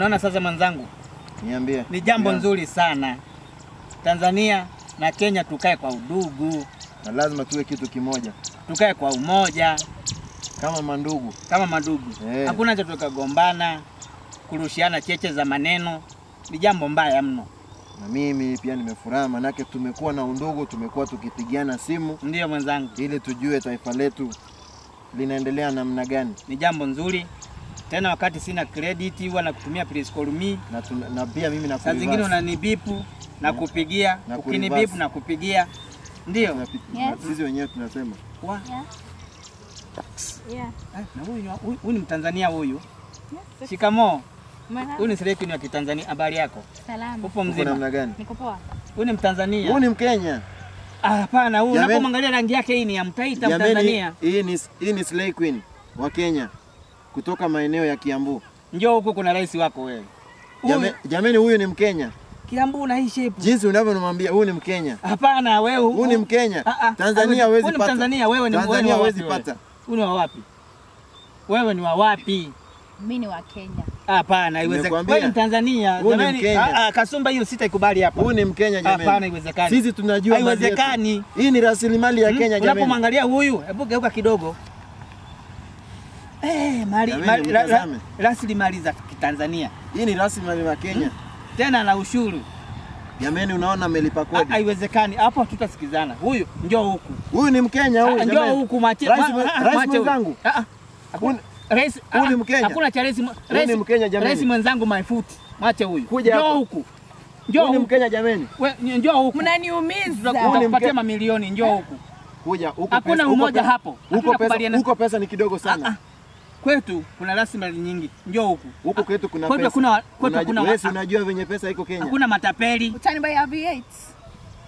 Unaona sasa mwenzangu? Niambie. Ni jambo nzuri sana. Tanzania na Kenya tukae kwa udugu. Na lazima tuwe kitu kimoja. Tukae kwa umoja. Kama mandugu. Kama mandugu. Hakuna haja tukagombana, kurushiana cheche za maneno. Ni jambo mbaya mno. Na mimi pia nimefurahi manake tumekuwa na undugu, tumekuwa tukipigiana simu. Ndiyo mwenzangu. Ili tujue taifa letu linaendelea namna gani. Ni jambo nzuri. Tena wakati sina credit huwa nakutumia please call me. Na pia mimi na saa zingine unanibipu na kupigia, ukinibipu na kupigia. Ndio. Yes. Sisi wenyewe tunasema. Yeah. Yeah. Na huyu ni Mtanzania huyu. Yes. Shikamoo. Huyu ni Sireki wa Kitanzania. Habari yako? Salama. Upo mzima? Namna gani? Niko poa. Huyu ni Mtanzania. Huyu ni Mkenya. Ah, hapana, huyu unapomwangalia rangi yake hii ni ya Mtaita Mtanzania. Hii ni Slay Queen wa Kenya kutoka maeneo ya Kiambu. Njoo huku kuna rais wako wewe. Jamani huyu ni Mkenya. Kiambu na hii shape. Jinsi unavyomwambia huyu ni Mkenya. Hapana wewe huyu ni Mkenya. Tanzania huwezi pata. Huyu ni Mtanzania, wewe ni Tanzania huwezi pata. Huyu ni wa wapi? Wewe ni wa wapi? Mimi ni wa Kenya. Hapana, haiwezekani. Wewe ni Mtanzania. Jamani, kasumba hiyo sitaikubali hapa. Huyu ni Mkenya jamani. Hapana, haiwezekani. Sisi tunajua haiwezekani. Hii ni rasilimali ya Kenya jamani. Unapomwangalia huyu, hebu geuka kidogo. Mali rasilimali za Tanzania. Hii ni rasilimali ya Kenya. Tena na ushuru. Jamani unaona amelipa kodi. Haiwezekani. Hapo hatutasikizana. Huyu njoo huku. Huyu ni Mkenya huyu. Njoo huku mwache. Rais mwenzangu. Rais huyu ni Mkenya. Hakuna cha rais. Rais ni Mkenya jamani. Rais mwenzangu my foot. Mwache huyu. Njoo huku. Njoo huyu ni Mkenya jamani. Wewe njoo huku. Mnaniumiza. Nitakupatia mamilioni, njoo huku. Kuja huku. Hakuna umoja hapo. Huko pesa ni kidogo sana. Kwetu kuna rasilimali nyingi. Njoo huku. Huku kwetu kuna pesa. Kwetu kuna wewe unajua venye pesa iko Kenya. Hakuna matapeli. Utanibuy V8.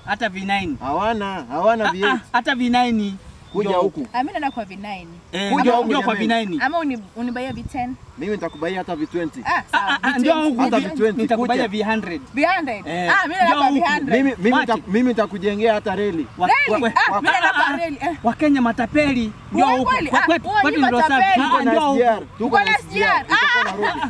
Hata V9. Hawana V8. Hata V9. Kuja huku. Mimi naenda kwa V9. Kuja huku njoo kwa V9. Ama unibuy V10. Mimi nitakubaia hata V20. Sawa. Njoo huku. Hata V20. Nitakubaia V100. V100. Mimi naenda kwa V100. Mimi nitakujengea hata reli. Reli. Mimi naenda kwa reli. Wakenya matapeli. Njoo huku. Kwetu ndio safi. Njoo huku. Tuko na SGR.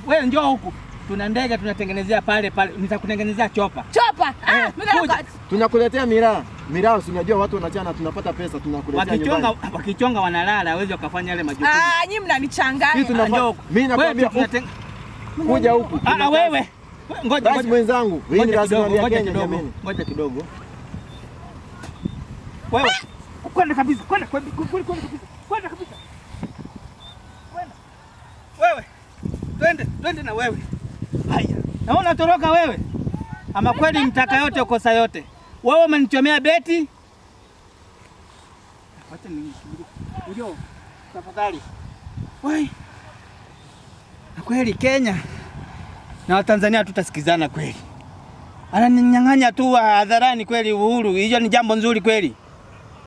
Wewe njoo huku. Tuna ndege tunatengenezea pale pale. Nitakutengenezea chopa. Chopa. Mimi naenda. Tunakuletea miraa. Miraa unajua watu wanachana tunapata pesa tunakuletea nyumbani. Wakichonga wanalala hawezi wakafanya yale majukumu. Nyinyi mnanichanganya. Mimi nakwambia kuja huku. Wewe. Ngoja rais mwenzangu. Hii ni rasilimali ya Kenya jamani. Ngoja kidogo. Wewe kwenda kabisa, kwenda kabisa. Kwenda kabisa. Kwenda. Wewe. Twende na wewe. Haya. Naona toroka wewe. Ama kweli mtaka yote ukosa yote. Wewe umenichomea beti. Wacha nisubiri. Njoo tafadhali. Wai. Na kweli Kenya na Tanzania tutasikizana kweli. Ananinyang'anya tu hadharani kweli uhuru. Hiyo ni jambo nzuri kweli.